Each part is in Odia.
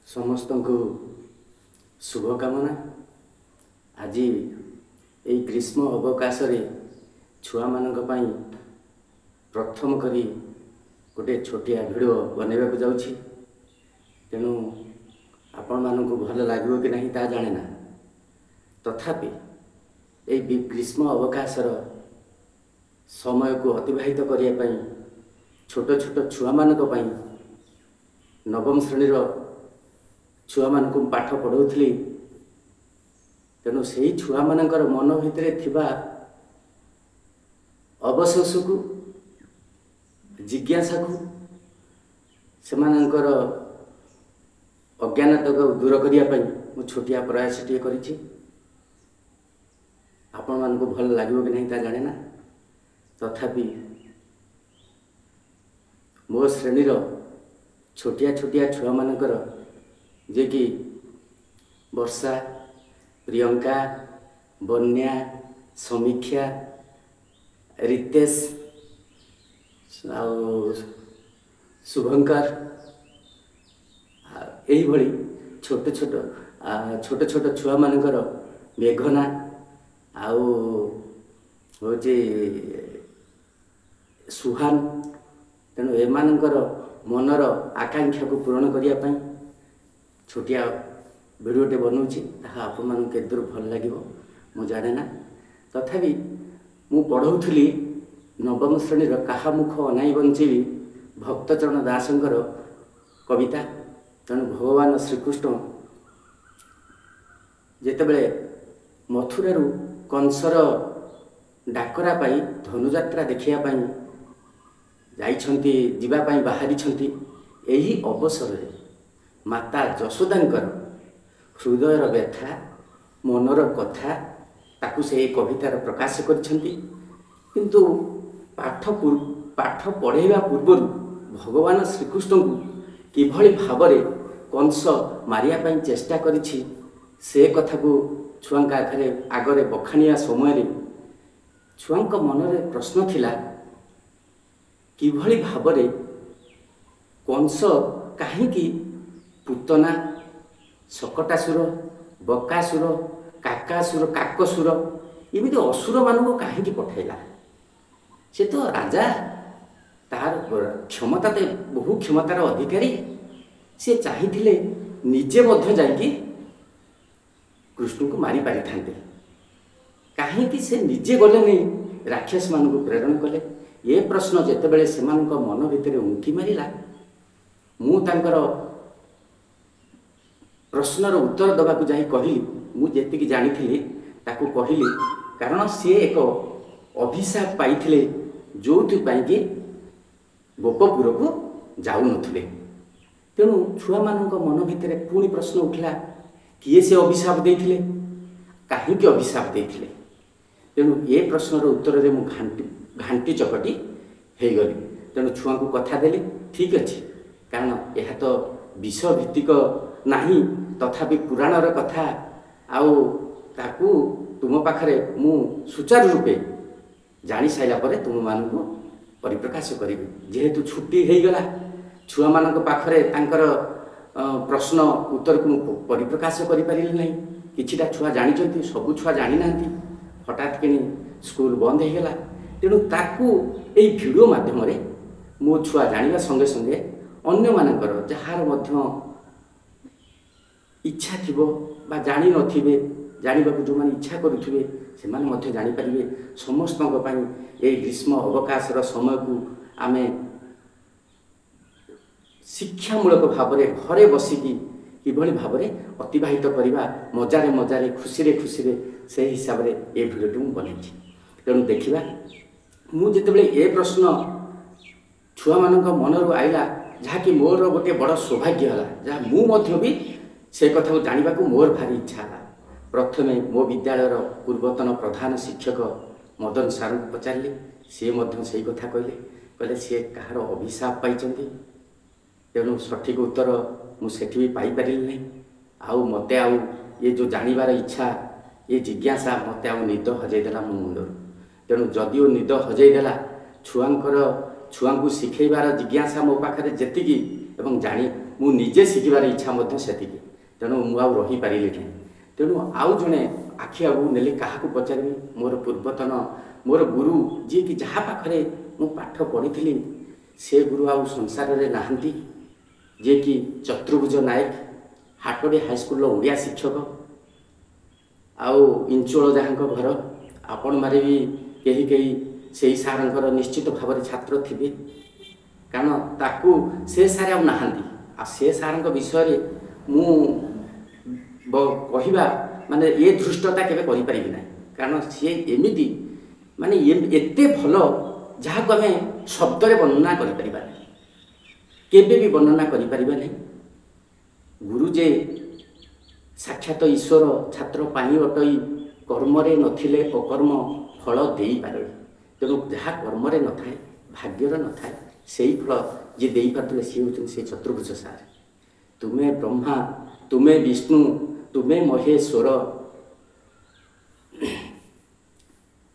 ସମସ୍ତଙ୍କୁ ଶୁଭକାମନା। ଆଜି ଏଇ ଗ୍ରୀଷ୍ମ ଅବକାଶରେ ଛୁଆମାନଙ୍କ ପାଇଁ ପ୍ରଥମ କରି ଗୋଟେ ଛୋଟିଆ ଭିଡ଼ିଓ ବନେଇବାକୁ ଯାଉଛି। ତେଣୁ ଆପଣମାନଙ୍କୁ ଭଲ ଲାଗିବ କି ନାହିଁ ତାହା ଜାଣେ ନା, ତଥାପି ଏଇ ଗ୍ରୀଷ୍ମ ଅବକାଶର ସମୟକୁ ଅତିବାହିତ କରିବା ପାଇଁ ଛୋଟ ଛୋଟ ଛୁଆମାନଙ୍କ ପାଇଁ, ନବମ ଶ୍ରେଣୀର ଛୁଆମାନଙ୍କୁ ମୁଁ ପାଠ ପଢ଼ାଉଥିଲି। ତେଣୁ ସେଇ ଛୁଆମାନଙ୍କର ମନ ଭିତରେ ଥିବା ଅବଶୋଷକୁ, ଜିଜ୍ଞାସାକୁ, ସେମାନଙ୍କର ଅଜ୍ଞାନତାକୁ ଦୂର କରିବା ପାଇଁ ମୁଁ ଛୋଟିଆ ପ୍ରୟାସଟିଏ କରିଛି। ଆପଣମାନଙ୍କୁ ଭଲ ଲାଗିବ କି ନାହିଁ ତା ଜାଣେ ନା, ତଥାପି ମୋ ଶ୍ରେଣୀର ଛୋଟିଆ ଛୋଟିଆ ଛୁଆମାନଙ୍କର, ଯିଏକି ବର୍ଷା, ପ୍ରିୟଙ୍କା, ବନ୍ୟା, ସମୀକ୍ଷା, ରିତେଶ ଆଉ ଶୁଭଙ୍କର, ଏଇଭଳି ଛୋଟ ଛୋଟ ଛୋଟ ଛୋଟ ଛୁଆମାନଙ୍କର, ମେଘନା ଆଉ ହେଉଛି ସୁହାନ, ତେଣୁ ଏମାନଙ୍କର ମନର ଆକାଂକ୍ଷାକୁ ପୂରଣ କରିବା ପାଇଁ ଛୋଟିଆ ଭିଡ଼ିଓଟେ ବନାଉଛି। ତାହା ଆପଣମାନଙ୍କୁ କେତେ ଦୂର ଭଲ ଲାଗିବ ମୁଁ ଜାଣେ ନା, ତଥାପି ମୁଁ ପଢ଼ଉଥିଲି ନବମ ଶ୍ରେଣୀର କାହା ମୁଖ ଅନାଇ ବଞ୍ଚିବି, ଭକ୍ତଚରଣ ଦାସଙ୍କର କବିତା। ତେଣୁ ଭଗବାନ ଶ୍ରୀକୃଷ୍ଣ ଯେତେବେଳେ ମଥୁରାରୁ କଂସର ଡାକରା ପାଇ ଧନୁଯାତ୍ରା ଦେଖିବା ପାଇଁ ଯାଇଛନ୍ତି, ଯିବା ପାଇଁ ବାହାରିଛନ୍ତି, ଏହି ଅବସରରେ ମାତା ଯଶୋଦାଙ୍କର ହୃଦୟର ବ୍ୟଥା, ମନର କଥା ତାକୁ ସେ ଏହି କବିତାର ପ୍ରକାଶ କରିଛନ୍ତି। କିନ୍ତୁ ପାଠ ପଢ଼ାଇବା ପୂର୍ବରୁ ଭଗବାନ ଶ୍ରୀକୃଷ୍ଣଙ୍କୁ କିଭଳି ଭାବରେ କଂସ ମାରିବା ପାଇଁ ଚେଷ୍ଟା କରିଛି, ସେ କଥାକୁ ଛୁଆଙ୍କ ଆଗରେ ବଖାଣିବା ସମୟରେ ଛୁଆଙ୍କ ମନରେ ପ୍ରଶ୍ନ ଥିଲା, କିଭଳି ଭାବରେ କଂସ କାହିଁକି ପୁତନା, ଶକଟାସୁର, ବକାସୁର, କାକାସୁର, କାକସୁର ଏମିତି ଅସୁରମାନଙ୍କୁ କାହିଁକି ପଠାଇଲା? ସେ ତ ରାଜା, ତାର କ୍ଷମତା ତ ବହୁ କ୍ଷମତାର ଅଧିକାରୀ, ସେ ଚାହିଁଥିଲେ ନିଜେ ମଧ୍ୟ ଯାଇକି କୃଷ୍ଣଙ୍କୁ ମାରି ପାରିଥାନ୍ତେ, କାହିଁକି ସେ ନିଜେ ଗଲେନି, ରାକ୍ଷସମାନଙ୍କୁ ପ୍ରେରଣ କଲେ? ଏ ପ୍ରଶ୍ନ ଯେତେବେଳେ ସେମାନଙ୍କ ମନ ଭିତରେ ଉଙ୍କି ମାରିଲା, ମୁଁ ତାଙ୍କର ପ୍ରଶ୍ନର ଉତ୍ତର ଦେବାକୁ ଯାଇ କହିଲି, ମୁଁ ଯେତିକି ଜାଣିଥିଲି ତାକୁ କହିଲି, କାରଣ ସିଏ ଏକ ଅଭିଶାପ ପାଇଥିଲେ ଯେଉଁଥିପାଇଁ କି ଗୋପପୁରକୁ ଯାଉନଥିଲେ। ତେଣୁ ଛୁଆମାନଙ୍କ ମନ ଭିତରେ ପୁଣି ପ୍ରଶ୍ନ ଉଠିଲା, କିଏ ସେ ଅଭିଶାପ ଦେଇଥିଲେ, କାହିଁକି ଅଭିଶାପ ଦେଇଥିଲେ? ତେଣୁ ଏ ପ୍ରଶ୍ନର ଉତ୍ତରରେ ମୁଁ ଘାଣ୍ଟି ଚକଟି ହେଇଗଲି। ତେଣୁ ଛୁଆଙ୍କୁ କଥା ଦେଲି, ଠିକ୍ ଅଛି, କାରଣ ଏହା ତ ବିଷ ଭିତ୍ତିକ ନାହିଁ, ତଥାପି ପୁରାଣର କଥା, ଆଉ ତାକୁ ତୁମ ପାଖରେ ମୁଁ ସୁଚାରୁ ରୂପେ ଜାଣିସାରିଲା ପରେ ତୁମମାନଙ୍କୁ ପରିପ୍ରକାଶ କରିବି। ଯେହେତୁ ଛୁଟି ହେଇଗଲା, ଛୁଆମାନଙ୍କ ପାଖରେ ତାଙ୍କର ପ୍ରଶ୍ନ ଉତ୍ତରକୁ ମୁଁ ପରିପ୍ରକାଶ କରିପାରିଲି ନାହିଁ। କିଛିଟା ଛୁଆ ଜାଣିଛନ୍ତି, ସବୁ ଛୁଆ ଜାଣିନାହାନ୍ତି। ହଠାତ୍ କିଣି ସ୍କୁଲ ବନ୍ଦ ହେଇଗଲା। ତେଣୁ ତାକୁ ଏଇ ଭିଡ଼ିଓ ମାଧ୍ୟମରେ ମୋ ଛୁଆ ଜାଣିବା ସଙ୍ଗେ ସଙ୍ଗେ ଅନ୍ୟମାନଙ୍କର ଯାହାର ମଧ୍ୟ ଇଚ୍ଛା ଥିବ ବା ଜାଣିନଥିବେ, ଜାଣିବାକୁ ଯେଉଁମାନେ ଇଚ୍ଛା କରୁଥିବେ, ସେମାନେ ମଧ୍ୟ ଜାଣିପାରିବେ। ସମସ୍ତଙ୍କ ପାଇଁ ଏଇ ଗ୍ରୀଷ୍ମ ଅବକାଶର ସମୟକୁ ଆମେ ଶିକ୍ଷାମୂଳକ ଭାବରେ ଘରେ ବସିକି କିଭଳି ଭାବରେ ଅତିବାହିତ କରିବା, ମଜାରେ ମଜାରେ, ଖୁସିରେ ଖୁସିରେ, ସେହି ହିସାବରେ ଏ ଭିଡ଼ିଓଟି ମୁଁ ବନେଇଛି। ତେଣୁ ଦେଖିବା, ମୁଁ ଯେତେବେଳେ ଏ ପ୍ରଶ୍ନ ଛୁଆମାନଙ୍କ ମନରୁ ଆଇଲା, ଯାହାକି ମୋର ଗୋଟିଏ ବଡ଼ ସୌଭାଗ୍ୟ ହେଲା, ଯାହା ମୁଁ ମଧ୍ୟ ବି ସେ କଥାକୁ ଜାଣିବାକୁ ମୋର ଭାରି ଇଚ୍ଛା ହେଲା। ପ୍ରଥମେ ମୋ ବିଦ୍ୟାଳୟର ପୂର୍ବତନ ପ୍ରଧାନ ଶିକ୍ଷକ ମଦନ ସାର୍ଙ୍କୁ ପଚାରିଲି, ସିଏ ମଧ୍ୟ ସେଇ କଥା କହିଲେ, କହିଲେ ସିଏ କାହାର ଅଭିଶାପ ପାଇଛନ୍ତି। ତେଣୁ ସଠିକ୍ ଉତ୍ତର ମୁଁ ସେଠି ବି ପାଇପାରିଲି ନାହିଁ। ଆଉ ମୋତେ ଆଉ ଏ ଯେଉଁ ଜାଣିବାର ଇଚ୍ଛା, ଏ ଜିଜ୍ଞାସା ମୋତେ ଆଉ ନିଦ ହଜେଇ ଦେଲା ମୋ ମୁଣ୍ଡରୁ। ତେଣୁ ଯଦିଓ ନିଦ ହଜେଇ ଦେଲା, ଛୁଆଙ୍କୁ ଶିଖେଇବାର ଜିଜ୍ଞାସା ମୋ ପାଖରେ ଯେତିକି ଏବଂ ଜାଣି ମୁଁ ନିଜେ ଶିଖିବାର ଇଚ୍ଛା ମଧ୍ୟ ସେତିକି। ତେଣୁ ମୁଁ ଆଉ ରହିପାରିଲି ନାହିଁ। ତେଣୁ ଆଉ ଜଣେ ଆଖି ଆଗକୁ ନେଲି, କାହାକୁ ପଚାରିବି? ମୋର ପୂର୍ବତନ ମୋର ଗୁରୁ, ଯିଏକି ଯାହା ପାଖରେ ମୁଁ ପାଠ ପଢ଼ିଥିଲି, ସେ ଗୁରୁ ଆଉ ସଂସାରରେ ନାହାନ୍ତି, ଯିଏକି ଚତୁର୍ଭୁଜ ନାୟକ, ହାଟଡ଼ି ହାଇସ୍କୁଲର ଓଡ଼ିଆ ଶିକ୍ଷକ, ଆଉ ଇଞ୍ଚୋଳ ଯାହାଙ୍କ ଘର। ଆପଣମାନେ ବି କେହି କେହି ସେଇ ସାର୍ଙ୍କର ନିଶ୍ଚିତ ଭାବରେ ଛାତ୍ର ଥିବେ, କାରଣ ତାକୁ ସେ ସାର୍ ଆଉ ନାହାନ୍ତି। ଆଉ ସେ ସାର୍ଙ୍କ ବିଷୟରେ ମୁଁ କହିବା ମାନେ ଏ ଧୃଷ୍ଟତା କେବେ କରିପାରିବି ନାହିଁ, କାରଣ ସିଏ ଏମିତି ମାନେ ଏତେ ଭଲ ଯାହାକୁ ଆମେ ଶବ୍ଦରେ ବର୍ଣ୍ଣନା କରିପାରିବା ନାହିଁ, କେବେ ବି ବର୍ଣ୍ଣନା କରିପାରିବା ନାହିଁ। ଗୁରୁ ଯେ ସାକ୍ଷାତ ଈଶ୍ୱର ଛାତ୍ର ପାଇଁ ଅଟଇ, କର୍ମରେ ନଥିଲେ ଅକର୍ମ ଫଳ ଦେଇପାରେ। ତେଣୁ ଯାହା କର୍ମରେ ନଥାଏ, ଭାଗ୍ୟରେ ନଥାଏ, ସେଇ ଫଳ ଯିଏ ଦେଇପାରୁଥିଲେ ସିଏ ହେଉଛନ୍ତି ସେ ଚତୁର୍ଭୁଜ ସାର୍। ତୁମେ ବ୍ରହ୍ମା, ତୁମେ ବିଷ୍ଣୁ, ତୁମେ ମହେଶ୍ୱର,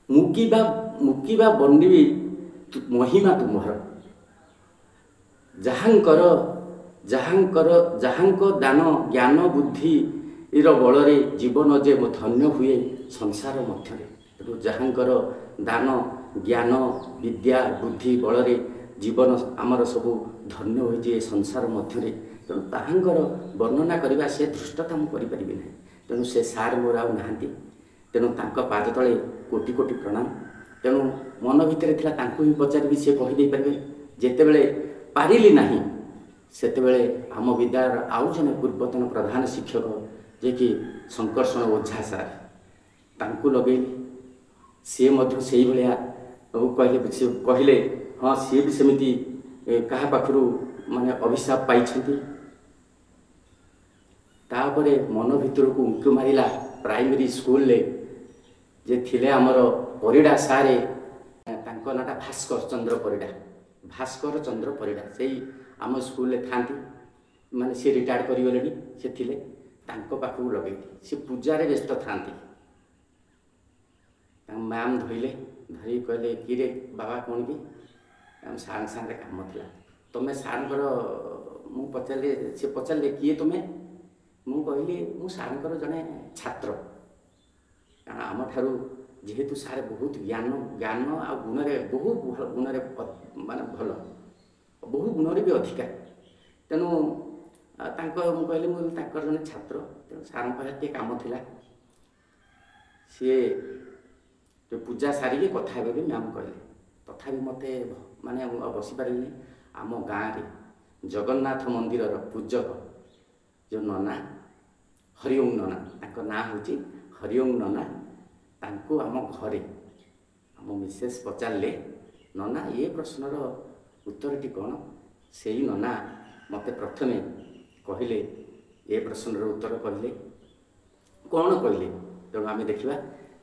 ମୁକିବା ମୁକିବା ବର୍ଣ୍ଣିବି ମହିମା ତୁମର। ଯାହାଙ୍କର ଯାହାଙ୍କର ଯାହାଙ୍କ ଦାନ ଜ୍ଞାନ ବୁଦ୍ଧିର ବଳରେ ଜୀବନ ଯେ ଧନ୍ୟ ହୁଏ ସଂସାର ମଧ୍ୟରେ। ତେଣୁ ଯାହାଙ୍କର ଦାନ ଜ୍ଞାନ ବିଦ୍ୟା ବୁଦ୍ଧି ବଳରେ ଜୀବନ ଆମର ସବୁ ଧନ୍ୟ ହୋଇଛି ଏ ସଂସାର ମଧ୍ୟରେ, ତେଣୁ ତାହାଙ୍କର ବର୍ଣ୍ଣନା କରିବା ସେ ଧୃଷ୍ଟତା ମୁଁ କରିପାରିବି ନାହିଁ। ତେଣୁ ସେ ସାର୍ ମୋର ଆଉ ନାହାନ୍ତି, ତେଣୁ ତାଙ୍କ ପାଦ ତଳେ କୋଟି କୋଟି ପ୍ରଣାମ। ତେଣୁ ମନ ଭିତରେ ଥିଲା ତାଙ୍କୁ ହିଁ ପଚାରିବି, ସେ କହିଦେଇପାରିବେ। ଯେତେବେଳେ ପାରିଲି ନାହିଁ, ସେତେବେଳେ ଆମ ବିଦ୍ୟାଳୟର ଆଉ ଜଣେ ପୂର୍ବତନ ପ୍ରଧାନ ଶିକ୍ଷକ, ଯିଏକି ଶଙ୍କର୍ଷଣ ଓଝା ସାର୍, ତାଙ୍କୁ ଲଗେଇଲି। ସିଏ ମଧ୍ୟ ସେଇଭଳିଆ କହିଲେ। ସେ କହିଲେ ହଁ, ସିଏ ବି ସେମିତି କାହା ପାଖରୁ ମାନେ ଅଭିଶାପ ପାଇଛନ୍ତି। ତାପରେ ମନ ଭିତରକୁ ଉଙ୍କି ମାରିଲା ପ୍ରାଇମେରୀ ସ୍କୁଲରେ ଯେ ଥିଲେ ଆମର ପରିଡ଼ା ସାରେ, ତାଙ୍କ ନାଁଟା ଭାସ୍କର ଚନ୍ଦ୍ର ପରିଡ଼ା। ଭାସ୍କର ଚନ୍ଦ୍ର ପରିଡ଼ା ସେଇ ଆମ ସ୍କୁଲରେ ଥାଆନ୍ତି, ମାନେ ସିଏ ରିଟାୟାର୍ଡ଼ କରିଗଲେଣି, ସେ ଥିଲେ। ତାଙ୍କ ପାଖକୁ ଲଗେଇଲି। ସେ ପୂଜାରେ ବ୍ୟସ୍ତ ଥାଆନ୍ତି। ତାଙ୍କ ମ୍ୟାମ୍ ଧରିଲେ, ଧରିକି କହିଲେ, କିରେ ବାବା, କ'ଣ କି ଆମ ସାର୍ଙ୍କ ସାଙ୍ଗରେ କାମ ଥିଲା, ତୁମେ ସାର୍ଙ୍କର? ମୁଁ ପଚାରିଲି, ସେ ପଚାରିଲେ କିଏ ତୁମେ? ମୁଁ କହିଲି ମୁଁ ସାର୍ଙ୍କର ଜଣେ ଛାତ୍ର, କାରଣ ଆମଠାରୁ ଯେହେତୁ ସାର୍ ବହୁତ ଜ୍ଞାନ ଜ୍ଞାନ ଆଉ ଗୁଣରେ ବହୁ ଗୁଣରେ ମାନେ ଭଲ, ବହୁ ଗୁଣରେ ବି ଅଧିକା। ତେଣୁ ତାଙ୍କ ମୁଁ କହିଲି ମୁଁ ତାଙ୍କର ଜଣେ ଛାତ୍ର, ତେଣୁ ସାର୍ଙ୍କ ପାଖରେ ଟିକେ କାମ ଥିଲା, ସିଏ ପୂଜା ସାରିକି କଥା ହେବେ ବି ମ୍ୟାମ୍ କହିଲେ। ତଥାପି ମୋତେ ମାନେ ମୁଁ ଆଉ ବସିପାରିଲିନି। ଆମ ଗାଁରେ ଜଗନ୍ନାଥ ମନ୍ଦିରର ପୂଜକ ଯେଉଁ ନନା, ହରିଓମ ନନା, ତାଙ୍କ ନାଁ ହେଉଛି ହରିଓମ ନନା, ତାଙ୍କୁ ଆମ ଘରେ ଆମ ମିସେସ୍ ପଚାରିଲେ, ନନା ଏ ପ୍ରଶ୍ନର ଉତ୍ତରଟି କ'ଣ? ସେଇ ନନା ମୋତେ ପ୍ରଥମେ କହିଲେ, ଏ ପ୍ରଶ୍ନର ଉତ୍ତର କହିଲେ। କ'ଣ କହିଲେ? ତେଣୁ ଆମେ ଦେଖିବା।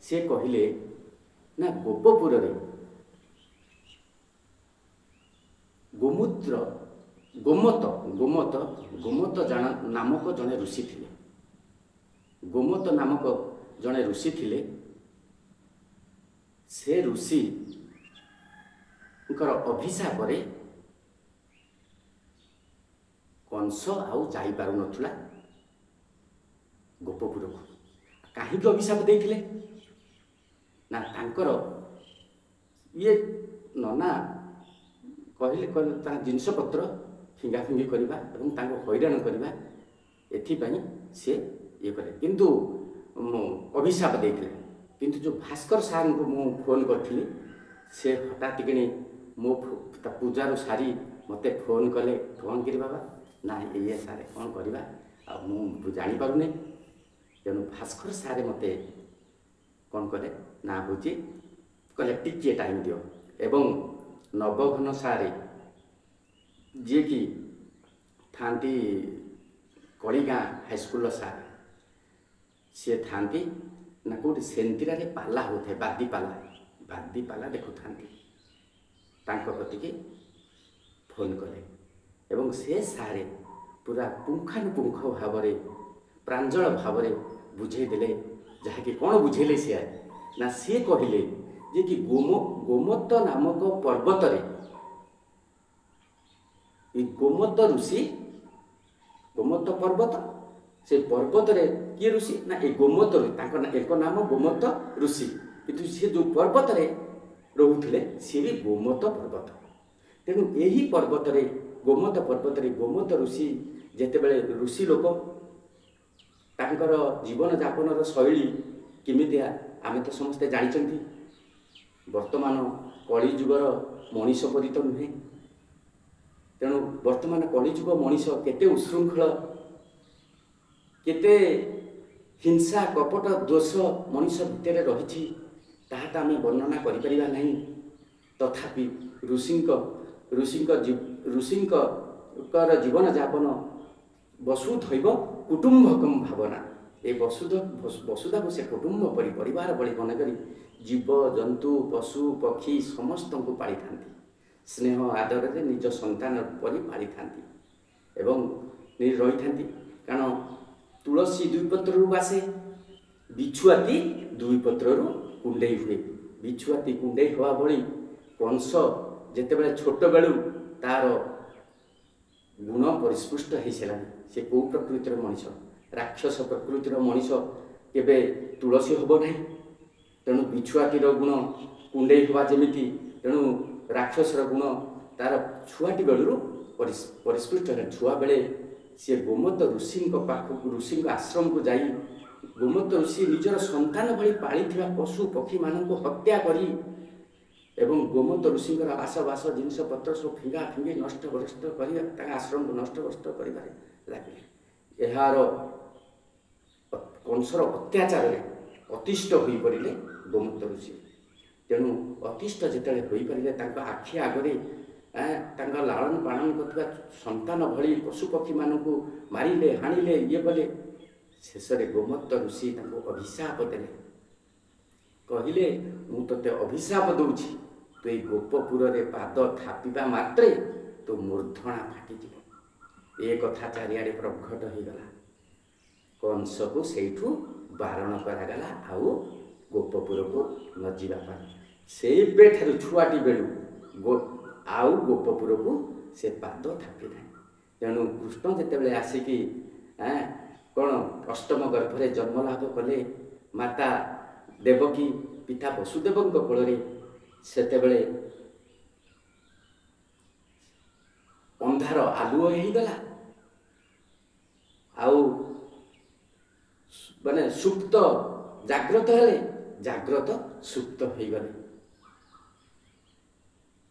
ସେ କହିଲେ ନା ଗୋପପୁରରେ ଗୋମୂତ୍ର ଗୋମତ ଗୋମତ ଗୋମତ ଜାଣ ନାମକ ଜଣେ ଋଷି ଥିଲେ। ଗୋମତ ନାମକ ଜଣେ ଋଷି ଥିଲେ। ସେ ଋଷିଙ୍କର ଅଭିଶାପରେ କଂସ ଆଉ ଯାଇପାରୁନଥିଲା ଗୋପପୁରକୁ। କାହିଁକି ଅଭିଶାପ ଦେଇଥିଲେ ନା ତାଙ୍କର ଇଏ ନନା କହିଲେ ତା ଜିନିଷପତ୍ର ଫିଙ୍ଗା ଫିଙ୍ଗି କରିବା ଏବଂ ତାଙ୍କୁ ହଇରାଣ କରିବା, ଏଥିପାଇଁ ସେ ଇଏ କଲେ, କିନ୍ତୁ ଅଭିଶାପ ଦେଇଥିଲେ। କିନ୍ତୁ ଯେଉଁ ଭାସ୍କର ସାର୍ଙ୍କୁ ମୁଁ ଫୋନ୍ କରିଥିଲି, ସେ ହଠାତ୍ କିଣି ମୋ ତା ପୂଜାରୁ ସାରି ମୋତେ ଫୋନ୍ କଲେ, କ'ଣ କିରେ ବାବା? ନା ଏଇଆ ସାର୍, କ'ଣ କରିବା ଆଉ ମୁଁ ଜାଣିପାରୁନି। ତେଣୁ ଭାସ୍କର ସାର୍ ମୋତେ କ'ଣ କଲେ ନା ହେଉଛି କହିଲେ ଟିକିଏ ଟାଇମ୍ ଦିଅ, ଏବଂ ନବଘନ ସାରେ ଯିଏକି ଥାଆନ୍ତି କଳିଗାଁ ହାଇସ୍କୁଲର ସାର୍, ସିଏ ଥାଆନ୍ତି ନା କେଉଁଠି ସେନ୍ତିରାରେ ପାଲା ହେଉଥାଏ, ବାଦି ପାଲା, ବାଦି ପାଲା ଦେଖୁଥାନ୍ତି, ତାଙ୍କ କତିକି ଫୋନ୍ କଲେ ଏବଂ ସେ ସାରେ ପୁରା ପୁଙ୍ଖାନୁପୁଙ୍ଖ ଭାବରେ ପ୍ରାଞ୍ଜଳ ଭାବରେ ବୁଝେଇ ଦେଲେ। ଯାହାକି କ'ଣ ବୁଝେଇଲେ ସିଏ ନା ସିଏ କହିଲେ ଯେ କି ଗୋମତ ନାମକ ପର୍ବତରେ ଏ ଗୋମତ ଋଷି ଗୋମତ ପର୍ବତ। ସେ ପର୍ବତରେ କିଏ ଋଷି ନା ଏ ଗୋମତ, ତାଙ୍କ ଏକ ନାମ ଗୋମତ ଋଷି। କିନ୍ତୁ ସିଏ ଯେଉଁ ପର୍ବତରେ ରହୁଥିଲେ ସିଏ ବି ଗୋମତ ପର୍ବତ। ତେଣୁ ଏହି ପର୍ବତରେ, ଗୋମତ ପର୍ବତରେ ଗୋମତ ଋଷି ଯେତେବେଳେ ଋଷି ଲୋକ, ତାଙ୍କର ଜୀବନଯାପନର ଶୈଳୀ କେମିତିଆ ଆମେ ତ ସମସ୍ତେ ଜାଣିଛନ୍ତି। ବର୍ତ୍ତମାନ କଳିଯୁଗର ମଣିଷ ପରି ତ ନୁହେଁ। ତେଣୁ ବର୍ତ୍ତମାନ କଳିଯୁଗ ମଣିଷ କେତେ ଉଶୃଙ୍ଖଳ, କେତେ ହିଂସା କପଟ ଦୋଷ ମଣିଷ ଭିତରେ ରହିଛି, ତାହା ତ ଆମେ ବର୍ଣ୍ଣନା କରିପାରିବା ନାହିଁ। ତଥାପି ଋଷିଙ୍କ ଋଷିଙ୍କ ଋଷିଙ୍କର ଜୀବନଯାପନ ବସୁଧୈବ କୁଟୁମ୍ବକମ୍ ଭାବନା। ଏ ବସୁଧାକୁ ସେ କୁଟୁମ୍ବ ପରି, ପରିବାର ଭଳି ମନେକରି ଜୀବ ଜନ୍ତୁ ପଶୁ ପକ୍ଷୀ ସମସ୍ତଙ୍କୁ ପାଳିଥାନ୍ତି, ସ୍ନେହ ଆଦରରେ ନିଜ ସନ୍ତାନ ପରି ପାଳିଥାନ୍ତି ଏବଂ ରହିଥାନ୍ତି। କାରଣ ତୁଳସୀ ଦୁଇ ପତ୍ରରୁ ବାସେ, ବିଛୁଆତି ଦୁଇ ପତ୍ରରୁ କୁଣ୍ଡେଇ ହୁଏ। ବିଛୁଆତି କୁଣ୍ଡେଇ ହେବା ଭଳି କଂସ ଯେତେବେଳେ ଛୋଟବେଳୁ ତାର ଗୁଣ ପରିସ୍ପୃଷ୍ଟ ହେଇସାରିଲାଣି, ସେ କେଉଁ ପ୍ରକୃତିର ମଣିଷ? ରାକ୍ଷସ ପ୍ରକୃତିର ମଣିଷ କେବେ ତୁଳସୀ ହେବ ନାହିଁ। ତେଣୁ ବିଛୁଆତିର ଗୁଣ କୁଣ୍ଡେଇ ହେବା ଯେମିତି, ତେଣୁ ରାକ୍ଷସର ଗୁଣ ତାର ଛୁଆଟି ବେଳରୁ ପରିସ୍ପୃଷ୍ଟ ହେଲା। ଛୁଆବେଳେ ସିଏ ଗୋମତ ଋଷିଙ୍କ ପାଖକୁ, ଋଷିଙ୍କ ଆଶ୍ରମକୁ ଯାଇ ଗୋମତ ଋଷି ନିଜର ସନ୍ତାନ ଭଳି ପାଳିଥିବା ପଶୁ ପକ୍ଷୀମାନଙ୍କୁ ହତ୍ୟା କରି ଏବଂ ଗୋମତ ଋଷିଙ୍କର ଆସବାସ ଜିନିଷପତ୍ର ସବୁ ଫିଙ୍ଗା ଫିଙ୍ଗି ନଷ୍ଟ ଭ୍ରଷ୍ଟ କରିବା, ତାଙ୍କ ଆଶ୍ରମକୁ ନଷ୍ଟ ଭ୍ରଷ୍ଟ କରିବାରେ ଲାଗିଲେ। ଏହାର କଂସର ଅତ୍ୟାଚାରରେ ଅତିଷ୍ଠ ହୋଇପଡ଼ିଲେ ଗୋମତ ଋଷି। ତେଣୁ ଅତିଷ୍ଠ ଯେତେବେଳେ ହୋଇପାରିଲେ, ତାଙ୍କ ଆଖି ଆଗରେ ତାଙ୍କ ଲାଳନ ପାଳନ କରୁଥିବା ସନ୍ତାନ ଭଳି ପଶୁପକ୍ଷୀମାନଙ୍କୁ ମାରିଲେ, ହାଣିଲେ, ଇଏ କଲେ। ଶେଷରେ ଗୋମତ ଋଷି ତାଙ୍କୁ ଅଭିଶାପ ଦେଲେ, କହିଲେ ମୁଁ ତୋତେ ଅଭିଶାପ ଦେଉଛି, ତୁ ଏଇ ଗୋପପୁରରେ ପାଦ ଥାପିବା ମାତ୍ରେ ତୋ ମୂର୍ଦ୍ଧଣା ଫାଟିଯିବ। ଏ କଥା ଚାରିଆଡ଼େ ପ୍ରଘଟ ହୋଇଗଲା। କଂସକୁ ସେଇଠୁ ବାରଣ କରାଗଲା ଆଉ ଗୋପପୁରକୁ ନ ଯିବା ପାଇଁ। ସେବେଠାରୁ ଛୁଆଟି ବେଳୁ ଆଉ ଗୋପପୁରକୁ ସେ ପାଦ ଥାପି ନାହିଁ। ତେଣୁ କୃଷ୍ଣ ଯେତେବେଳେ ଆସିକି କ'ଣ ଅଷ୍ଟମ ଗର୍ଭରେ ଜନ୍ମଲାଭ କଲେ ମାତା ଦେବକୀ ପିତା ବସୁଦେବଙ୍କ କୋଳରେ, ସେତେବେଳେ ଅନ୍ଧାର ଆଲୁଅ ହେଇଗଲା, ଆଉ ମାନେ ସୁପ୍ତ ଜାଗ୍ରତ ହେଲେ, ଜାଗ୍ରତ ସୁପ୍ତ ହେଇଗଲେ।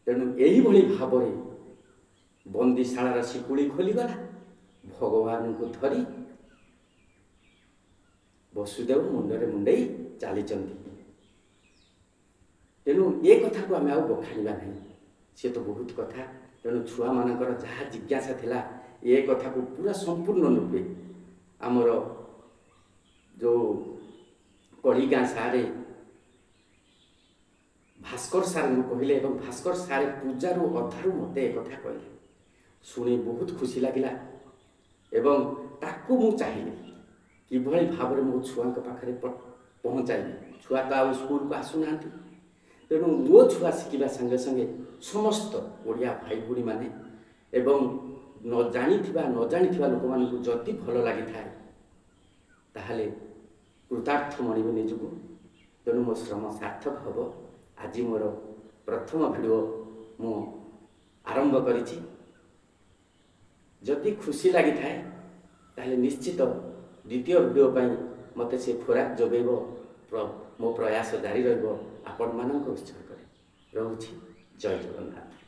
ତେଣୁ ଏଇଭଳି ଭାବରେ ବନ୍ଦିଶାଳାର ଶିକୁଳି ଖୋଲିଗଲା, ଭଗବାନଙ୍କୁ ଧରି ବସୁଦେବ ମୁଣ୍ଡରେ ମୁଣ୍ଡେଇ ଚାଲିଛନ୍ତି। ତେଣୁ ଏ କଥାକୁ ଆମେ ଆଉ ବଖାଣିବା ନାହିଁ, ସିଏ ତ ବହୁତ କଥା। ତେଣୁ ଛୁଆମାନଙ୍କର ଯାହା ଜିଜ୍ଞାସା ଥିଲା ଏ କଥାକୁ ପୁରା ସମ୍ପୂର୍ଣ୍ଣ ରୂପେ ଆମର ଯେଉଁ କଳିଗାଁ ସାରେ ଭାସ୍କର ସାର୍ଙ୍କୁ କହିଲେ ଏବଂ ଭାସ୍କର ସାର୍ ପୂଜାରୁ ଅଧାରୁ ମୋତେ ଏକଥା କହିଲେ। ଶୁଣି ବହୁତ ଖୁସି ଲାଗିଲା ଏବଂ ତାକୁ ମୁଁ ଚାହିଁଲି କିଭଳି ଭାବରେ ମୋ ଛୁଆଙ୍କ ପାଖରେ ପହଞ୍ଚାଇବି। ଛୁଆ ତ ଆଉ ସ୍କୁଲକୁ ଆସୁନାହାନ୍ତି, ତେଣୁ ମୋ ଛୁଆ ଶିଖିବା ସଙ୍ଗେ ସଙ୍ଗେ ସମସ୍ତ ଓଡ଼ିଆ ଭାଇ ଭଉଣୀମାନେ ଏବଂ ନ ଜାଣିଥିବା ଲୋକମାନଙ୍କୁ ଯଦି ଭଲ ଲାଗିଥାଏ ତାହେଲେ କୃତାର୍ଥ ମଣିବେ ନିଜକୁ। ତେଣୁ ମୋ ଶ୍ରମ ସାର୍ଥକ ହେବ। ଆଜି ମୋର ପ୍ରଥମ ଭିଡ଼ିଓ ମୁଁ ଆରମ୍ଭ କରିଛି। ଯଦି ଖୁସି ଲାଗିଥାଏ ତାହେଲେ ନିଶ୍ଚିତ ଦ୍ୱିତୀୟ ଭିଡ଼ିଓ ପାଇଁ ମୋତେ ସେ ଖୋରାକ ଯୋଗାଇବ। ମୋ ପ୍ରୟାସ ଜାରି ରହିବ। ଆପଣମାନଙ୍କ ଉତ୍ସର୍ଗରେ ରହୁଛି। ଜୟ ଜଗନ୍ନାଥ।